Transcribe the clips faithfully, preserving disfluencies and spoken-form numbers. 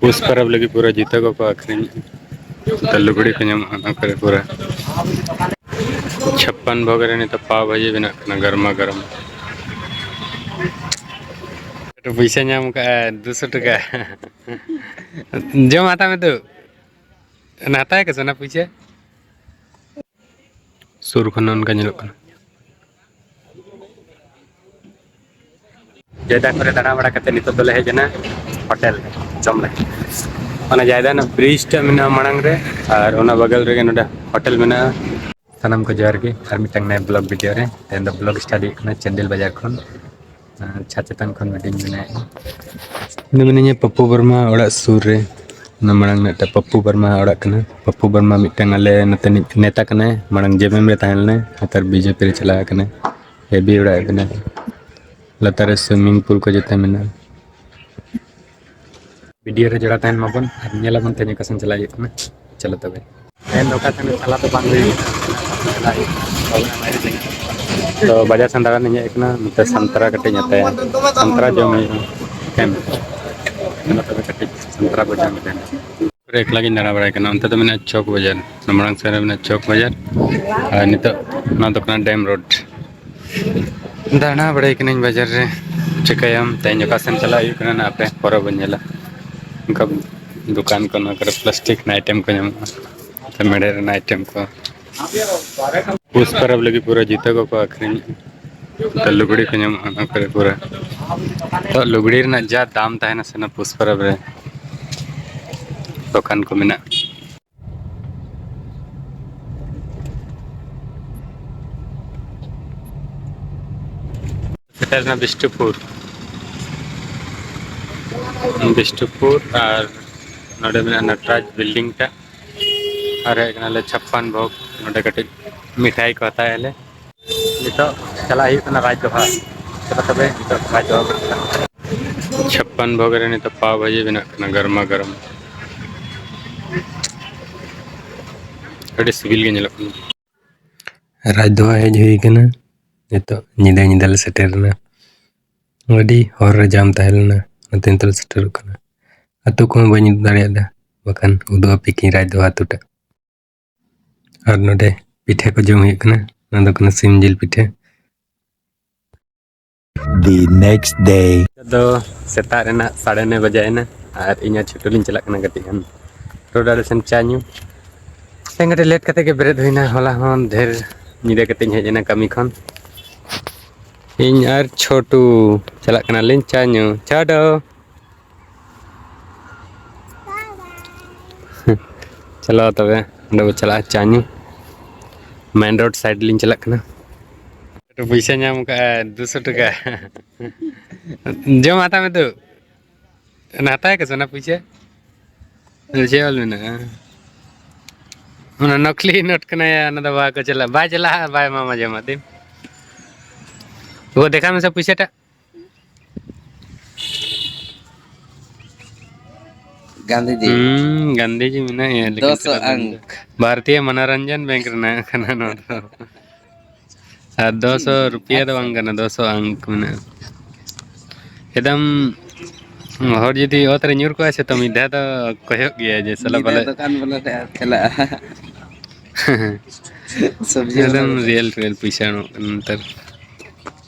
ᱯᱩᱥ ᱯᱚᱨᱚᱵᱽ ᱞᱟᱹᱜᱤᱫ ᱯᱩᱨᱟᱹ ᱡᱩᱛᱟᱹ ᱠᱚᱠᱚ ᱟᱹᱠᱷᱨᱤᱧᱮᱫᱼᱟ᱾ ᱱᱚᱛᱮ ᱞᱩᱜᱽᱲᱤ ᱠᱚ ᱧᱟᱢᱚᱜᱼᱟ ᱚᱱᱟ ᱠᱚᱨᱮ ᱯᱩᱨᱟᱹ᱾ ᱪᱷᱟᱯᱯᱟᱱ ᱵᱷᱳᱜᱽ ᱨᱮ ᱱᱤᱛᱚᱜ ᱯᱟᱣ ᱵᱷᱟᱹᱡᱤ ᱵᱮᱱᱟᱜ ᱠᱟᱱᱟ, ᱜᱚᱨᱢᱟ ᱜᱚᱨᱚᱢ᱾ ᱯᱩᱭᱥᱟᱹ ᱧᱟᱢ ᱠᱟᱜᱼᱟ, ᱫᱩᱥᱚ ᱴᱟᱠᱟ᱾ ᱡᱚᱢ ᱦᱟᱛᱟᱣ ᱢᱮ ᱛᱚ᱾ ᱚᱱᱟ ᱦᱟᱛᱟᱣ ᱠᱟᱥᱮ ᱚᱱᱟ ᱯᱩᱭᱥᱟᱹ? ᱥᱩᱨ ᱠᱷᱚᱱ ᱚᱱᱠᱟ ᱧᱮᱞᱚᱜ ᱠᱟᱱᱟ᱾ ᱡᱚᱭᱫᱟ ᱠᱚᱨᱮ ᱫᱟᱬᱟ ᱵᱟᱲᱟ ᱠᱟᱛᱮ ᱱᱤᱛᱚᱜ ᱫᱚᱞᱮ ᱦᱮᱡ ᱮᱱᱟ ᱦᱳᱴᱮᱞ ᱨᱮ ᱡᱚᱢ ᱞᱟᱹᱜᱤᱫ᱾ ᱚᱱᱟ ᱡᱚᱭᱫᱟ ᱨᱮᱱᱟᱜ ᱵᱨᱤᱡᱽ ᱴᱟᱜ ᱢᱮᱱᱟᱜᱼᱟ ᱢᱟᱲᱟᱝ ᱨᱮ, ᱟᱨ ᱚᱱᱟ ᱵᱟᱜᱟᱞ ᱨᱮᱜᱮ ᱱᱚᱰᱮ ᱦᱳᱴᱮᱞ ᱢᱮᱱᱟᱜᱼᱟ᱾ ᱥᱟᱱᱟᱢ ᱠᱚ ᱡᱚᱦᱟᱨ ᱜᱮ ᱟᱨ ᱢᱤᱫᱴᱟᱝ ᱱᱟᱭᱟ ᱵᱞᱚᱜ ᱵᱷᱤᱰᱤᱭᱳ ᱨᱮ᱾ ᱛᱮᱦᱮᱧ ᱫᱚ ᱵᱞᱚᱜ ᱥᱴᱟᱨᱴ ᱦᱩᱭᱩᱜ ᱠᱟᱱᱟ ᱪᱟᱱᱰᱤᱞ ᱵᱟᱡᱟᱨ ᱠᱷᱚᱱ᱾ ᱟᱨ ᱪᱷᱟᱛ ᱪᱮᱛᱟᱱ ᱠᱷᱚᱱ ᱵᱷᱤᱰᱤᱭᱳᱧ ᱵᱮᱱᱟᱣᱮᱫᱼᱟ᱾ ᱤᱧ ᱫᱚ ᱢᱤᱱᱟᱹᱧᱟ ᱯᱟᱯᱯᱩ ᱵᱟᱨᱢᱟ ᱚᱲᱟᱜ ᱥᱩᱨ ᱨᱮ᱾ ᱚᱱᱟ ᱢᱟᱲᱟᱝ ᱢᱤᱫᱴᱟᱝ ᱯᱟᱯᱯᱩ ᱵᱟᱨᱢᱟ ᱚᱲᱟᱜ ᱠᱟᱱᱟ᱾ ᱯᱟᱯᱯᱩ ᱵᱟᱨᱢᱟ ᱢᱤᱫᱴᱟᱝ ᱟᱞᱮ ᱱᱚᱛᱮᱱᱤᱡ ᱱᱮᱛᱟ ᱠᱟᱱᱟᱭ, ᱢᱟᱲᱟᱝ ᱡᱮ ᱮᱢ ᱮᱢ ᱨᱮ ᱛᱟᱦᱮᱸ ᱞᱮᱱᱟᱭ, ᱱᱮᱛᱟᱨ ᱵᱤ ᱡᱮ ᱯᱤ ᱨᱮ ᱪᱟᱞᱟᱣ ᱠᱟᱱᱟᱭ᱾ ᱦᱮᱵᱤ ᱚᱲᱟᱜ ᱠᱟᱱᱟ᱾ ᱞᱟᱛᱟᱨ ᱨᱮ ᱥᱩᱭᱢᱤᱝ ᱯᱩᱞ ᱠᱚ ᱡᱚᱛᱚ ᱢᱮᱱᱟᱜᱼᱟ᱾ ᱵᱷᱤᱰᱤᱭᱳ ᱨᱮ ᱡᱚᱲᱟᱣ ᱛᱟᱦᱮᱱ ᱢᱟᱵᱚᱱ ᱟᱨ ᱧᱮᱞᱟᱵᱚᱱ ᱛᱮᱦᱮᱧ ᱚᱠᱟ ᱥᱮᱱ ᱪᱟᱞᱟᱜ ᱦᱩᱭᱩᱜ ᱠᱟᱱᱟ᱾ ᱪᱚᱞᱚ ᱛᱚᱵᱮ᱾ ᱛᱮᱦᱮᱧ ᱫᱚ ᱚᱠᱟ ᱥᱮᱱ ᱪᱟᱞᱟᱣ ᱫᱚ ᱵᱟᱝ ᱦᱩᱭ ᱠᱟᱱᱟ᱾ ᱛᱚ ᱵᱟᱡᱟᱨ ᱥᱮᱱ ᱫᱟᱬᱟᱱ ᱤᱧ ᱦᱮᱡ ᱟᱠᱟᱱᱟ, ᱱᱚᱛᱮ ᱥᱟᱱᱛᱟᱨᱟ ᱠᱟᱹᱴᱤᱡ ᱤᱧ ᱦᱟᱛᱟᱭᱟ, ᱥᱟᱱᱛᱟᱨᱟ ᱡᱚᱢ ᱦᱩᱭᱩᱜᱼᱟ᱾ ᱦᱮᱸ, ᱪᱚᱞᱚ ᱛᱚᱵᱮ ᱠᱟᱹᱴᱤᱡ ᱥᱟᱱᱛᱟᱨᱟ ᱵᱚ ᱡᱚᱢ ᱤᱫᱤᱭᱟ᱾ ᱯᱩᱨᱟᱹ ᱮᱠᱞᱟ ᱜᱤᱧ ᱫᱟᱬᱟ ᱵᱟᱲᱟᱭ ᱠᱟᱱᱟ᱾ ᱚᱱᱛᱮ ᱫᱚ ᱢᱮᱱᱟᱜᱼᱟ ᱪᱚᱠ ᱵᱟᱡᱟᱨ, ᱚᱱᱟ ᱢᱟᱲᱟᱝ ᱥᱮᱫ ᱨᱮ ᱢᱮᱱᱟᱜᱼᱟ ᱪᱚᱠ ᱵᱟᱡᱟᱨ, ᱟᱨ ᱱᱤᱛᱚᱜ ᱱᱚᱣᱟ ᱫᱚ ᱠᱟᱱᱟ ᱰᱮᱢ ᱨᱳᱰ᱾ ᱫᱟᱬᱟ ᱵᱟᱲᱟᱭ ᱠᱟᱹᱱᱟᱹᱧ ᱵᱟᱡᱟᱨ ᱨᱮ, ᱪᱤᱠᱟᱹᱭᱟᱢ, ᱛᱮᱦᱮᱧ ᱚᱠᱟ ᱥᱮᱱ ᱪᱟᱞᱟᱜ ᱦᱩᱭᱩᱜ ᱠᱟᱱᱟ ᱱᱟ ᱟᱯᱮ ᱯᱚᱨᱮ ᱵᱚᱱ ᱧᱮᱞᱟ᱾ ᱚᱱᱠᱟ ᱫᱚᱠᱟᱱ ᱠᱚ, ᱱᱚᱣᱟ ᱠᱚᱨᱮ ᱯᱞᱟᱥᱴᱤᱠ ᱨᱮᱱᱟᱜ ᱟᱭᱴᱮᱢ ᱠᱚ ᱧᱟᱢᱚᱜᱼᱟ, ᱢᱮᱲᱦᱮᱫ ᱨᱮᱱᱟᱜ ᱟᱭᱴᱮᱢ ᱠᱚ᱾ ᱯᱩᱥ ᱯᱚᱨᱚᱵᱽ ᱞᱟᱹᱜᱤᱫ ᱯᱩᱨᱟᱹ ᱡᱩᱛᱟᱹ ᱠᱚᱠᱚ ᱟᱹᱠᱷᱨᱤᱧᱮᱫᱼᱟ᱾ ᱱᱚᱛᱮ ᱞᱩᱜᱽᱲᱤ ᱠᱚ ᱧᱟᱢᱚᱜᱼᱟ ᱚᱱᱟ ᱠᱚᱨᱮ ᱯᱩᱨᱟᱹ᱾ ᱛᱚ ᱞᱩᱜᱽᱲᱤ ᱨᱮᱱᱟᱜ ᱡᱟ ᱫᱟᱢ ᱛᱟᱦᱮᱱᱟ ᱥᱮ ᱚᱱᱟ ᱯᱩᱥ ᱯᱚᱨᱚᱵᱽ ᱨᱮ ᱫᱚᱠᱟᱱ ᱠᱚ ᱢᱮᱱᱟᱜᱼᱟ᱾ ᱥᱮᱴᱮᱨ ᱮᱱᱟ ᱵᱤᱥᱱᱩᱯᱩᱨ, ᱵᱤᱥᱱᱩᱯᱩᱨ ᱟᱨ ᱱᱚᱰᱮ ᱢᱮᱱᱟᱜᱼᱟ ᱱᱟᱴᱨᱟᱡᱽ ᱵᱤᱞᱰᱤᱝ ᱴᱟᱜ᱾ ᱟᱨ ᱦᱮᱡ ᱠᱟᱱᱟᱞᱮ ᱪᱷᱟᱯᱯᱟᱱ ᱵᱷᱳᱜᱽ, ᱱᱚᱰᱮ ᱠᱟᱹᱴᱤᱡ ᱢᱤᱴᱷᱟᱭ ᱠᱚ ᱦᱟᱛᱟᱣ ᱟᱞᱮ᱾ ᱱᱤᱛᱚᱜ ᱪᱟᱞᱟᱜ ᱦᱩᱭᱩᱜ ᱠᱟᱱᱟ ᱨᱟᱡᱽ ᱫᱚᱵᱷᱟ᱾ ᱪᱚᱞᱚ ᱛᱚᱵᱮ ᱱᱤᱛᱚᱜ ᱨᱟᱡᱽ ᱫᱚᱵᱷᱟ ᱵᱚᱱ ᱪᱟᱞᱟᱜᱼᱟ᱾ ᱪᱷᱟᱯᱯᱟᱱ ᱵᱷᱳᱜᱽ ᱨᱮ ᱱᱤᱛᱚᱜ ᱯᱟᱣ ᱵᱷᱟᱹᱡᱤ ᱵᱮᱱᱟᱜ ᱠᱟᱱᱟ, ᱜᱚᱨᱢᱟ ᱜᱚᱨᱚᱢ᱾ ᱟᱹᱰᱤ ᱥᱤᱵᱤᱞ ᱜᱮ ᱧᱮᱞᱚᱜ ᱠᱟᱱᱟ᱾ ᱨᱟᱡᱽ ᱫᱚᱵᱷᱟ ᱦᱮᱡ ᱦᱩᱭ ᱠᱟᱱᱟ᱾ ᱱᱤᱛᱚᱜ ᱧᱤᱫᱟᱹ ᱧᱤᱫᱟᱹ ᱞᱮ ᱥᱮᱴᱮᱨ ᱮᱱᱟ᱾ ᱟᱹᱰᱤ ᱦᱚᱨ ᱨᱮ ᱡᱟᱢ ᱛᱟᱦᱮᱸ ᱞᱮᱱᱟ, ᱚᱱᱟᱛᱮ ᱱᱤᱛᱚᱜ ᱞᱮ ᱥᱮᱴᱮᱨᱚᱜ ᱠᱟᱱᱟ᱾ ᱟᱹᱛᱩ ᱠᱚᱦᱚᱸ ᱵᱟᱹᱧ ᱩᱫᱩᱜ ᱫᱟᱲᱮᱭᱟᱫᱟ, ᱵᱟᱠᱷᱟᱱ ᱩᱫᱩᱜ ᱟᱯᱮ ᱠᱤᱧ ᱨᱟᱡᱽ ᱫᱚ ᱟᱹᱛᱩᱴᱟᱜ᱾ ᱟᱨ ᱱᱚᱰᱮ ᱯᱤᱴᱷᱟᱹ ᱠᱚ ᱡᱚᱢ ᱦᱩᱭᱩᱜ ᱠᱟᱱᱟ, ᱱᱚᱣᱟ ᱫᱚ ᱠᱟᱱᱟ ᱥᱤᱢ ᱡᱤᱞ ᱯᱤᱴᱷᱟᱹ᱾ The next day. ᱱᱤᱛᱚᱜ ᱫᱚ ᱥᱮᱛᱟᱜ ᱨᱮᱱᱟᱜ ᱥᱟᱲᱮ ᱱᱚᱭ ᱵᱟᱡᱟᱭᱮᱱᱟ ᱟᱨ ᱤᱧ ᱟᱨ ᱪᱷᱳᱴᱩ ᱞᱤᱧ ᱪᱟᱞᱟᱜ ᱠᱟᱱᱟ ᱠᱟᱹᱴᱤᱡ ᱜᱟᱱ ᱨᱳᱰ ᱟᱲᱮ ᱥᱮᱱ ᱪᱟ ᱧᱩ᱾ ᱛᱮᱦᱮᱧ ᱠᱟᱹᱴᱤᱡ ᱞᱮᱴ ᱠᱟᱛᱮ ᱜᱮ ᱵᱮᱨᱮᱫ ᱦᱩᱭᱱᱟ, ᱦᱚᱞᱟ ᱦᱚᱸ ᱰᱷᱮᱨ ᱧᱤᱫᱟᱹ ᱠᱟᱛᱮᱧ ᱦᱮᱡ ᱮᱱᱟ ᱠᱟᱹᱢᱤ ᱠᱷᱚᱱ᱾ ᱤᱧ ᱟᱨ ᱪᱷᱳᱴᱩ ᱪᱟᱞᱟᱜ ᱠᱟᱱᱟᱞᱤᱧ ᱪᱟ ᱧᱩ᱾ ᱪᱷᱳᱴᱩ! ᱪᱟᱞᱟᱣ ᱛᱚᱵᱮ, ᱚᱸᱰᱮ ᱵᱚ ᱪᱟᱞᱟᱜᱼᱟ ᱪᱟ ᱧᱩ᱾ ᱢᱮᱱ ᱨᱳᱰ ᱥᱟᱭᱤᱰ ᱞᱤᱧ ᱪᱟᱞᱟᱜ ᱠᱟᱱᱟ᱾ ᱯᱚᱭᱥᱟ ᱧᱟᱢ ᱠᱟᱜᱼᱟ, ᱫᱩᱥᱚ ᱴᱟᱠᱟ᱾ ᱡᱚᱢ ᱦᱟᱛᱟᱣ ᱢᱮ ᱛᱚ᱾ ᱚᱱᱟ ᱦᱟᱛᱟᱣ ᱠᱟᱥᱮ ᱚᱱᱟ ᱯᱚᱭᱥᱟ? ᱪᱮᱫ ᱚᱞ ᱢᱮᱱᱟᱜᱼᱟ? ᱚᱱᱟ ᱱᱚᱠᱞᱤ ᱱᱳᱴ ᱠᱟᱱᱟᱭᱟ, ᱚᱱᱟ ᱫᱚ ᱵᱟᱠᱚ ᱪᱟᱞᱟᱜ, ᱵᱟᱭ ᱪᱟᱞᱟᱜᱼᱟ, ᱵᱟᱭ ᱮᱢᱟᱢᱟ ᱡᱚᱢᱟᱜ ᱫᱤᱱ᱾ ᱜᱚ, ᱫᱮᱠᱷᱟᱣ ᱢᱮᱥᱮ ᱯᱚᱭᱥᱟᱴᱟᱜ᱾ ᱜᱟᱱᱫᱷᱤᱡᱤ᱾ ᱦᱩᱸ, ᱜᱟᱱᱫᱷᱤᱡᱤ ᱢᱮᱱᱟᱭᱟ, ᱞᱮᱠᱤᱱ ᱫᱚᱥᱚ ᱛᱮᱨᱟ ᱫᱚ ᱟᱝᱠ᱾ ᱵᱷᱟᱨᱚᱛᱤᱭᱚ ᱢᱚᱱᱳᱨᱚᱧᱡᱚᱱ ᱵᱮᱝᱠ ᱨᱮᱱᱟᱜ ᱠᱟᱱᱟ ᱱᱚᱣᱟ ᱫᱚ᱾ ᱟᱨ ᱫᱚᱥᱚ ᱨᱩᱯᱤᱭᱟ ᱫᱚ ᱵᱟᱝ ᱠᱟᱱᱟ, ᱫᱚᱥᱚ ᱟᱝᱠ ᱢᱮᱱᱟᱜᱼᱟ᱾ ᱮᱠᱫᱚᱢ ᱦᱚᱲ ᱡᱩᱫᱤ ᱚᱛ ᱨᱮ ᱧᱩᱨ ᱠᱚᱜᱼᱟᱭ ᱥᱮ, ᱛᱚ ᱢᱤᱫ ᱫᱷᱟᱣ ᱫᱚ ᱠᱚᱭᱚᱜ ᱜᱮᱭᱟᱭ ᱡᱮ, "ᱥᱟᱞᱟ ᱢᱤᱫ ᱫᱷᱟᱣ ᱯᱟᱞᱮ" ᱫᱚᱠᱟᱱ ᱵᱚᱞᱚ ᱴᱷᱮᱡ ᱪᱟᱞᱟᱜᱼᱟ᱾ ᱥᱚᱵᱽᱡᱤ ᱵᱟᱞᱟ ᱮᱠᱫᱚᱢ ᱫᱚᱠᱟᱱ᱾ ᱨᱤᱭᱮᱞ ᱨᱤᱭᱮᱞ ᱯᱚᱭᱥᱟ ᱮᱢᱚᱜ ᱠᱟᱱᱟ ᱱᱮᱛᱟᱨ᱾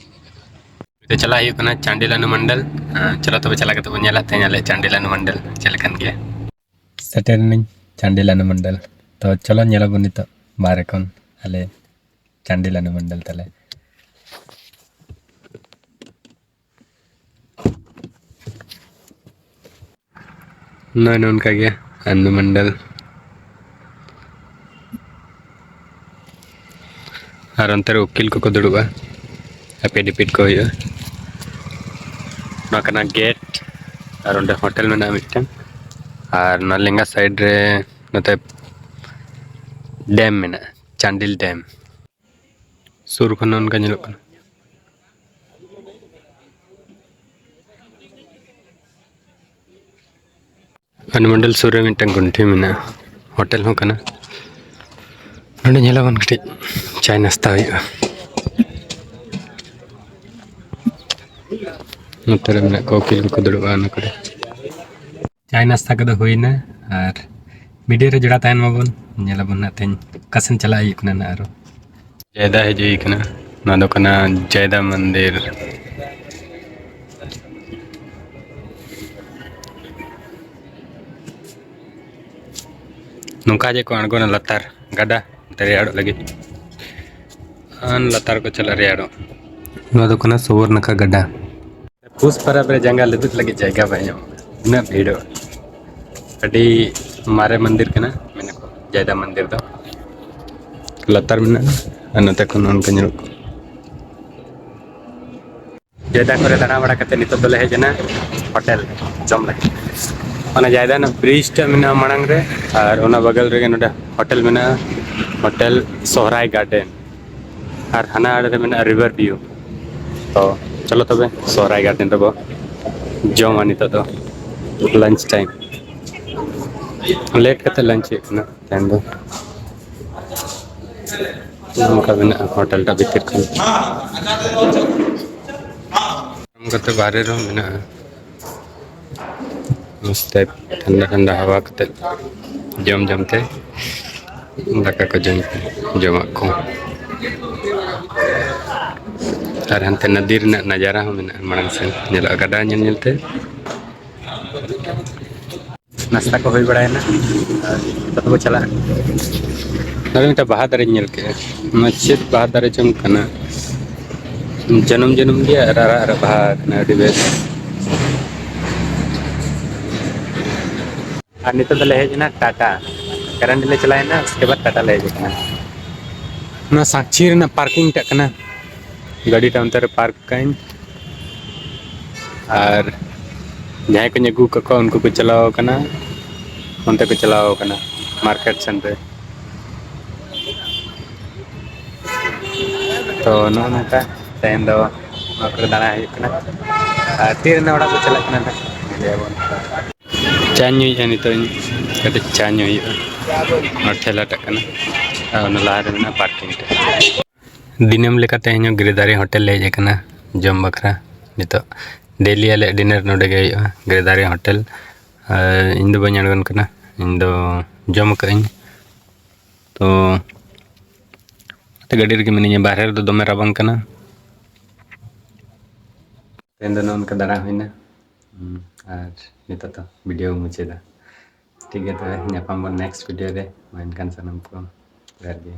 ᱱᱤᱛᱚᱜ ᱪᱟᱞᱟᱜ ᱦᱩᱭᱩᱜ ᱠᱟᱱᱟ ᱪᱟᱱᱰᱤᱞ ᱚᱱᱩᱢᱚᱱᱰᱚᱞ᱾ ᱟᱸ, ᱪᱚᱞᱚ ᱛᱚᱵᱮ ᱪᱟᱞᱟᱣ ᱠᱟᱛᱮ ᱵᱚᱱ ᱧᱮᱞᱟ ᱛᱮᱦᱮᱧ ᱟᱞᱮ ᱪᱟᱱᱰᱤᱞ ᱚᱱᱩᱢᱚᱱᱰᱚᱞ ᱪᱮᱫ ᱞᱮᱠᱟᱱ ᱜᱮᱭᱟ᱾ ᱥᱮᱴᱮᱨ ᱮᱱᱟᱹᱧ ᱪᱟᱱᱰᱤᱞ ᱚᱱᱩᱢᱚᱱᱰᱚᱞ᱾ ᱛᱚ ᱪᱚᱞᱚ ᱧᱮᱞᱟᱵᱚᱱ ᱱᱤᱛᱚᱜ ᱵᱟᱦᱨᱮ ᱠᱷᱚᱱ ᱟᱞᱮ ᱪᱟᱱᱰᱤᱞ ᱚᱱᱩᱢᱚᱱᱰᱚᱞ ᱛᱟᱞᱮ᱾ ᱱᱚᱜᱼᱚᱭ ᱱᱚᱝᱠᱟ ᱜᱮ ᱚᱱᱩᱢᱚᱱᱰᱚᱞ᱾ ᱟᱨ ᱚᱱᱛᱮ ᱨᱮ ᱩᱠᱤᱞ ᱠᱚᱠᱚ ᱫᱩᱲᱩᱵᱼᱟ, ᱟᱯᱮ ᱰᱤᱯᱤᱴ ᱠᱚ ᱦᱩᱭᱩᱜᱼᱟ᱾ ᱱᱚᱣᱟ ᱠᱟᱱᱟ ᱜᱮᱴ, ᱟᱨ ᱚᱸᱰᱮ ᱦᱳᱴᱮᱞ ᱢᱮᱱᱟᱜᱼᱟ ᱢᱤᱫᱴᱟᱝ, ᱟᱨ ᱚᱱᱟ ᱞᱮᱸᱜᱟ ᱥᱟᱭᱤᱰ ᱨᱮ ᱱᱚᱛᱮ ᱰᱮᱢ ᱢᱮᱱᱟᱜᱼᱟ, ᱪᱟᱱᱰᱤᱞ ᱰᱮᱢ᱾ ᱥᱩᱨ ᱠᱷᱚᱱ ᱚᱱᱠᱟ ᱧᱮᱞᱚᱜ ᱠᱟᱱᱟ᱾ ᱚᱱᱩᱢᱚᱱᱰᱚᱞ ᱥᱩᱨ ᱨᱮ ᱢᱤᱫᱴᱟᱝ ᱜᱩᱱᱴᱷᱤ ᱢᱮᱱᱟᱜᱼᱟ, ᱦᱳᱴᱮᱞ ᱦᱚᱸ ᱠᱟᱱᱟ᱾ ᱱᱚᱸᱰᱮ ᱧᱮᱞᱟᱵᱚᱱ ᱠᱟᱹᱴᱤᱡ ᱪᱟᱭ ᱱᱟᱥᱛᱟ ᱦᱩᱭᱩᱜᱼᱟ᱾ ᱱᱚᱛᱮ ᱨᱮ ᱢᱮᱱᱟᱜ ᱠᱚᱣᱟ ᱩᱠᱤᱞ ᱠᱚᱠᱚ ᱫᱩᱲᱩᱵᱼᱟ ᱚᱱᱟ ᱠᱚᱨᱮ᱾ ᱪᱟᱭ ᱱᱟᱥᱛᱟ ᱠᱚᱫᱚ ᱦᱩᱭᱱᱟ, ᱟᱨ video ᱨᱮ ᱡᱚᱲᱟᱣ ᱛᱟᱦᱮᱱ ᱢᱟᱵᱚᱱ᱾ ᱧᱮᱞ ᱟᱵᱚᱱ ᱱᱟᱜ ᱛᱮᱦᱮᱧ ᱚᱠᱟ ᱥᱮᱱ ᱪᱟᱞᱟᱜ ᱦᱩᱭᱩᱜ ᱠᱟᱱᱟ ᱱᱟᱜ ᱟᱨᱚ᱾ ᱡᱟᱭᱫᱟ ᱦᱮᱡ ᱦᱩᱭ ᱠᱟᱱᱟ᱾ ᱱᱚᱣᱟ ᱫᱚ ᱠᱟᱱᱟ ᱡᱟᱭᱫᱟ ᱢᱚᱱᱫᱤᱨ᱾ ᱱᱚᱝᱠᱟ ᱡᱮ ᱠᱚ ᱟᱬᱜᱚᱱᱟ ᱞᱟᱛᱟᱨ ᱜᱟᱰᱟ ᱨᱮᱭᱟᱲᱚᱜ ᱞᱟᱹᱜᱤᱫ᱾ ᱟᱨ ᱞᱟᱛᱟᱨ ᱠᱚ ᱪᱟᱞᱟᱜ ᱨᱮᱭᱟᱲᱚᱜ᱾ ᱱᱚᱣᱟ ᱫᱚ ᱠᱟᱱᱟ ᱥᱚᱵᱚᱨᱱᱟᱠᱷᱟ ᱜᱟᱰᱟ᱾ ᱯᱩᱥ ᱯᱚᱨᱚᱵᱽ ᱨᱮ ᱡᱟᱸᱜᱟ ᱞᱟᱹᱵᱤᱫ ᱞᱟᱹᱜᱤᱫ ᱡᱟᱭᱜᱟ ᱵᱟᱭ ᱧᱟᱢᱚᱜᱼᱟ, ᱩᱱᱟᱹᱜ ᱵᱷᱤᱲᱚᱜᱼᱟ᱾ ᱟᱹᱰᱤ ᱢᱟᱨᱮ ᱢᱚᱱᱫᱤᱨ ᱠᱟᱱᱟ, ᱢᱮᱱᱟᱠᱚ ᱡᱟᱭᱫᱟ ᱢᱚᱱᱫᱤᱨ ᱫᱚ᱾ ᱞᱟᱛᱟᱨ ᱢᱮᱱᱟᱜᱼᱟ ᱟᱨ ᱱᱚᱛᱮ ᱠᱷᱚᱱ ᱚᱱᱠᱟ ᱧᱮᱞᱚᱜ ᱠᱟᱱᱟ᱾ ᱡᱟᱭᱫᱟ ᱠᱚᱨᱮ ᱫᱟᱬᱟ ᱵᱟᱲᱟ ᱠᱟᱛᱮ ᱱᱤᱛᱚᱜ ᱫᱚᱞᱮ ᱦᱮᱡ ᱮᱱᱟ ᱦᱳᱴᱮᱞ ᱡᱚᱢ ᱞᱟᱹᱜᱤᱫ᱾ ᱚᱱᱟ ᱡᱟᱭᱫᱟ ᱨᱮᱱᱟᱜ bridge ᱴᱟᱜ ᱢᱮᱱᱟᱜᱼᱟ ᱢᱟᱲᱟᱝ ᱨᱮ, ᱟᱨ ᱚᱱᱟ ᱵᱟᱜᱟᱞ ᱨᱮᱜᱮ ᱱᱚᱰᱮ ᱦᱳᱴᱮᱞ ᱢᱮᱱᱟᱜᱼᱟ, ᱦᱳᱴᱮᱞ ᱥᱚᱦᱨᱟᱭ ᱜᱟᱨᱰᱮᱱ᱾ ᱟᱨ ᱦᱟᱱᱟ ᱟᱲᱮ ᱨᱮ ᱢᱮᱱᱟᱜᱼᱟ river view᱾ ᱛᱚ ᱪᱚᱞᱚ ᱛᱚᱵᱮ ᱥᱚᱦᱨᱟᱭ ᱜᱟᱨᱰᱮᱱ ᱨᱮᱵᱚ ᱡᱚᱢᱟ ᱱᱤᱛᱚᱜ ᱫᱚ lunch time᱾ Late ᱠᱟᱛᱮ lunch ᱦᱩᱭᱩᱜ ᱠᱟᱱᱟ ᱛᱮᱦᱮᱧ ᱫᱚ᱾ ᱱᱚᱝᱠᱟ ᱢᱮᱱᱟᱜᱼᱟ ᱦᱳᱴᱮᱞ ᱴᱟᱜ ᱵᱷᱤᱛᱤᱨ ᱠᱷᱚᱱ᱾ ᱡᱚᱢ ᱠᱟᱛᱮ ᱵᱟᱦᱨᱮ ᱨᱮᱦᱚᱸ ᱢᱮᱱᱟᱜᱼᱟ᱾ ᱢᱚᱡᱽ ᱛᱮ ᱴᱷᱟᱱᱰᱟ ᱴᱷᱟᱱᱰᱟ ᱦᱟᱣᱟ ᱠᱟᱛᱮ ᱡᱚᱢ ᱡᱚᱢ ᱛᱮ ᱫᱟᱠᱟ ᱠᱚ ᱡᱚᱢ, ᱡᱚᱢᱟᱜ ᱠᱚ᱾ ᱟᱨ ᱦᱟᱱᱛᱮ ᱱᱚᱫᱤ ᱨᱮᱱᱟᱜ ᱱᱟᱡᱟᱨᱟ ᱦᱚᱸ ᱢᱮᱱᱟᱜᱼᱟ, ᱢᱟᱲᱟᱝ ᱥᱮᱱ ᱧᱮᱞᱚᱜᱼᱟ ᱜᱟᱰᱟ ᱧᱮᱞ ᱧᱮᱞ ᱛᱮ᱾ ᱱᱟᱥᱛᱟ ᱠᱚ ᱦᱩᱭ ᱵᱟᱲᱟᱭᱮᱱᱟ, ᱟᱨ ᱱᱤᱛᱚᱜ ᱫᱚᱵᱚ ᱪᱟᱞᱟᱜᱼᱟ᱾ ᱱᱚᱰᱮ ᱢᱤᱫᱴᱟᱝ ᱵᱟᱦᱟ ᱫᱟᱨᱮᱧ ᱧᱮᱞ ᱠᱮᱫᱼᱟ, ᱱᱚᱣᱟ ᱪᱮᱫ ᱵᱟᱦᱟ ᱫᱟᱨᱮ ᱪᱚᱝ ᱠᱟᱱᱟ? ᱡᱟᱹᱱᱩᱢ ᱡᱟᱹᱱᱩᱢ ᱜᱮᱭᱟ ᱟᱨ ᱟᱨᱟᱜ ᱟᱨᱟᱜ ᱵᱟᱦᱟ ᱠᱟᱱᱟ, ᱟᱹᱰᱤ ᱵᱮᱥ᱾ ᱟᱨ ᱱᱤᱛᱚᱜ ᱫᱚᱞᱮ ᱦᱮᱡ ᱮᱱᱟ ᱴᱟᱴᱟ, ᱠᱟᱨᱮᱱᱴ ᱞᱮ ᱪᱟᱞᱟᱣ ᱮᱱᱟ, ᱩᱥᱠᱮ ᱵᱟᱫ ᱴᱟᱴᱟ ᱞᱮ ᱦᱮᱡ ᱟᱠᱟᱱᱟ᱾ ᱱᱚᱣᱟ ᱥᱟᱠᱪᱤ ᱨᱮᱱᱟᱜ parking ᱴᱟᱜ ᱠᱟᱱᱟ, ᱜᱟᱹᱰᱤ ᱴᱟᱜ ᱚᱱᱛᱮ ᱨᱮ park ᱠᱟᱜ ᱟᱹᱧ᱾ ᱟᱨ ᱡᱟᱦᱟᱸᱭ ᱠᱚᱧ ᱟᱹᱜᱩ ᱠᱟᱜ ᱠᱚᱣᱟ ᱩᱱᱠᱩ ᱠᱚ ᱪᱟᱞᱟᱣ ᱟᱠᱟᱱᱟ, ᱚᱱᱛᱮ ᱠᱚ ᱪᱟᱞᱟᱣ ᱟᱠᱟᱱᱟ market ᱥᱮᱱ ᱨᱮ᱾ ᱛᱚ ᱱᱚᱜᱼᱚ ᱱᱚᱝᱠᱟ ᱛᱮᱦᱮᱧ ᱫᱚ ᱱᱚᱣᱟ ᱠᱚᱨᱮ ᱫᱟᱬᱟ ᱦᱩᱭᱩᱜ ᱠᱟᱱᱟ᱾ ᱟᱨ ᱛᱤ ᱨᱮᱱᱟᱜ ᱚᱲᱟᱜ ᱠᱚ ᱪᱟᱞᱟᱜ ᱠᱟᱱᱟ ᱱᱟᱦᱟᱜ, ᱧᱮᱞᱮᱭᱟᱵᱚᱱ᱾ ᱪᱟ ᱧᱩᱭᱮᱫᱼᱟ ᱱᱤᱛᱚᱜ ᱤᱧ, ᱠᱟᱹᱴᱤᱡ ᱪᱟ ᱧᱩ ᱦᱩᱭᱩᱜᱼᱟ᱾ ᱱᱚᱣᱟ ᱴᱷᱮᱞᱟ ᱴᱟᱜ ᱠᱟᱱᱟ, ᱟᱨ ᱚᱱᱟ ᱞᱟᱦᱟ ᱨᱮ ᱢᱮᱱᱟᱜᱼᱟ parking ᱴᱷᱮᱡ᱾ ᱫᱤᱱᱟᱹᱢ ᱞᱮᱠᱟ ᱛᱮᱦᱮᱧ ᱦᱚᱸ ᱜᱤᱨᱤᱫᱟᱨᱤ ᱦᱳᱴᱮᱞ ᱞᱮ ᱦᱮᱡ ᱟᱠᱟᱱᱟ ᱡᱚᱢ ᱵᱟᱠᱷᱨᱟ᱾ ᱱᱤᱛᱚᱜ daily ᱟᱞᱮᱭᱟᱜ dinner ᱱᱚᱰᱮ ᱜᱮ ᱦᱩᱭᱩᱜᱼᱟ, ᱜᱤᱨᱤᱫᱟᱨᱤ ᱦᱳᱴᱮᱞ᱾ ᱟᱨ ᱤᱧ ᱫᱚ ᱵᱟᱹᱧ ᱟᱬᱜᱚᱱ ᱠᱟᱱᱟ, ᱤᱧ ᱫᱚ ᱡᱚᱢ ᱟᱠᱟᱫ ᱟᱹᱧ᱾ ᱛᱚ ᱚᱱᱟᱛᱮ ᱜᱟᱹᱰᱤ ᱨᱮᱜᱮ ᱢᱤᱱᱟᱹᱧᱟ᱾ ᱵᱟᱦᱨᱮ ᱨᱮᱫᱚ ᱫᱚᱢᱮ ᱨᱟᱵᱟᱝ ᱠᱟᱱᱟ᱾ ᱛᱮᱦᱮᱧ ᱫᱚ ᱱᱚᱜᱼᱚ ᱱᱚᱝᱠᱟ ᱫᱟᱬᱟ ᱦᱩᱭᱱᱟ᱾ ᱦᱩᱸ, ᱟᱨ ᱱᱤᱛᱚᱜ ᱫᱚ ᱵᱷᱤᱰᱤᱭᱳ ᱢᱩᱪᱟᱹᱫᱟ᱾ ᱴᱷᱤᱠ ᱜᱮᱭᱟ, ᱛᱚᱵᱮ ᱧᱟᱯᱟᱢ ᱵᱚᱱ ᱱᱮᱠᱥᱴ ᱵᱷᱤᱰᱤᱭᱳ ᱨᱮ᱾ ᱢᱟ ᱮᱱᱠᱷᱟᱱ ᱥᱟᱱᱟᱢ ᱠᱚ ᱡᱚᱦᱟᱨ ᱜᱮ᱾